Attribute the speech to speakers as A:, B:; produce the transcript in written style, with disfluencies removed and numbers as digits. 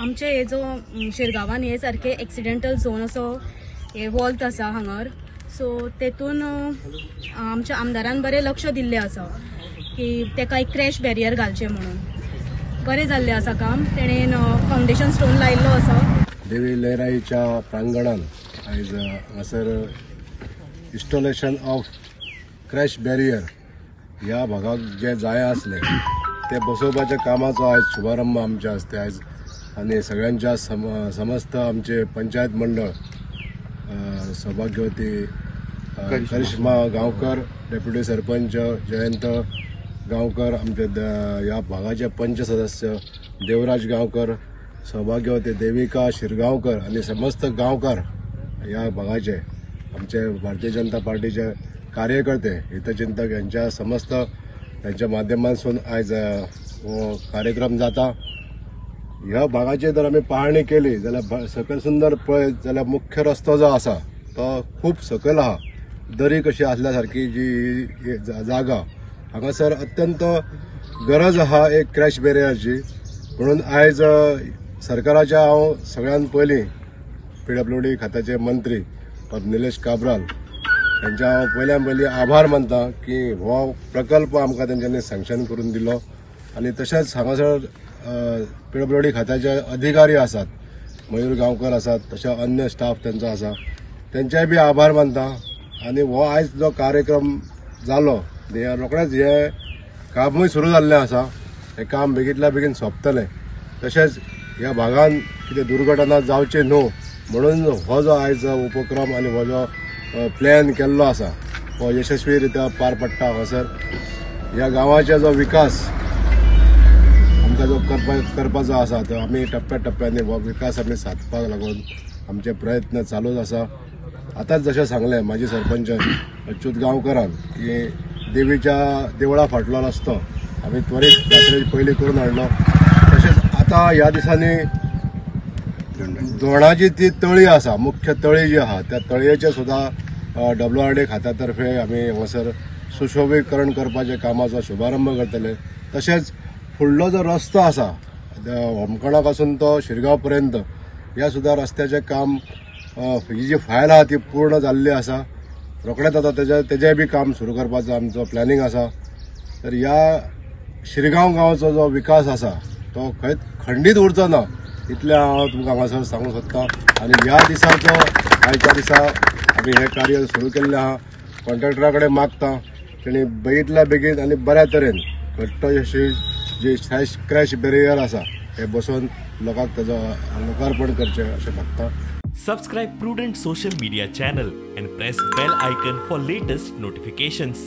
A: आमचे हे जो शिरगांवान हे सारके एक्सिडेंटल झोन असो हे वॉल्त आसा हांगर, सो तेतून आमच्या आमदारान बरें लक्ष दिल्लें आसा की तेका एक क्रॅश बॅरियर घालचें म्हणून. बरें जाल्लें आसा काम, तेणेन फावंडेशन स्टोन लायिल्लो आसा.
B: देवी लयराईच्या प्रांगणात आयज हांगासर इन्स्टॉलेशन ऑफ क्रॅश बॅरियर ह्या भागाक जे जाय आसले ते बसोवपाच्या कामाचो आयज शुभारंभ आमच्या हस्ते आयज आनी सगळ्यांच्या समस्त आमचे पंचायत मंडळ सौभाग्यवती करिश्मा गांवकर, डेप्युटी सरपंच जयंत गांवकर, आमचे ह्या भागाचे पंच सदस्य देवराज गांवकर, सौभाग्यवती देविका शिरगांवकर आनी समस्त गांवकार ह्या भागाचे आमचे भारतीय जनता पार्टीचे कार्यकर्ते हितचिंतक यांच्या समस्त त्यांच्या माध्यमांसून आयज हो कार्यक्रम जाता. ह्या भागाची जर आमी पाहणी केली जाल्यार सकयल सुंदर पळयत जाल्यार मुख्य रस्तो जो आसा तो खूब सकयल आहा, दरी कशी आसल्या सारकी जी जागा हांगासर अत्यंत गरज आहा एक क्रॅश बॅरियरची. म्हणून आयज सरकाराच्या हांव सगळ्यान पयलीं PWD खात्याचे मंत्री निलेश काब्राल त्यांच्या हांव पयल्यान पयलीं आभार मानता की हो प्रकल्प आमकां तेंच्यांनी सँक्शन करून दिलो. आनी तशेंच हांगासर PWD खात्याचे अधिकारी आसात, मयूर गांवकर आसात, तशें अन्य स्टाफ तेंचो आसा, तेंचेय बी आभार मानता. आनी हो आयज जो कार्यक्रम जालो रोखडेंच हें कामूय सुरू जाल्लें आसा, हें काम बेगींतल्या बेगीन सोंपतलें. तशेंच ह्या भागान कितें दुर्घटना जावची न्हू म्हणून हो जो आयज उपक्रम आनी हो जो प्लॅन केल्लो आसा हो यशस्वी रित्या पार पडटा. हांगासर ह्या गांवाचो जो विकास आमकां जो करपाचो आसा तो आमी टप्प्या टप्प्यांनी हो विकास आमी सादपाक लागून आमचे प्रयत्न चालूच आसा. आतांच जशें सांगलें माजी सरपंच अच्युत गांवकरान की देवीच्या देवळा फाटलो रस्तो आमी त्वरीत जात्रे पयलीं करून हाडलो. तशेंच आतां ह्या दिसांनी दोणाची ती तळी आसा, मुख्य तळी जी आहा त्या तळयेचें सुद्दां WRD खात्या तर्फे आमी हांगासर सुशोभीकरण करपाच्या कामाचो शुभारंभ करतले. तशेंच फुडलो जो रस्तो आसा होमखणा पासून तो शिरगांव पर्यंत ह्या सुद्दां रस्त्याचें काम ही जी फायल आहा ती पूर्ण जाल्ली आसा. रोखडेंच आतां तेजें बी काम सुरू करपाचो आमचो प्लॅनिंग आसा. तर ह्या शिरगांव गांवचो जो विकास आसा तो खंयच खंडीत उरचो ना इतलें हांव तुमकां हांगासर सांगूंक सोदता. आनी ह्या दिसाचो आयच्या दिसा आमी हें कार्य सुरू केल्लें आहा. कॉन्ट्रॅक्टरा कडेन मागता तेणी बेगींतल्या बेगीन आनी बऱ्या तरेन घट्ट अशी जी क्रॅश बॅरियर आसा हे बसोवन लोकांक तेजो लोकार्पण करचें अशें मागता.
C: Subscribe Prudent social media channel and press bell icon for latest notifications.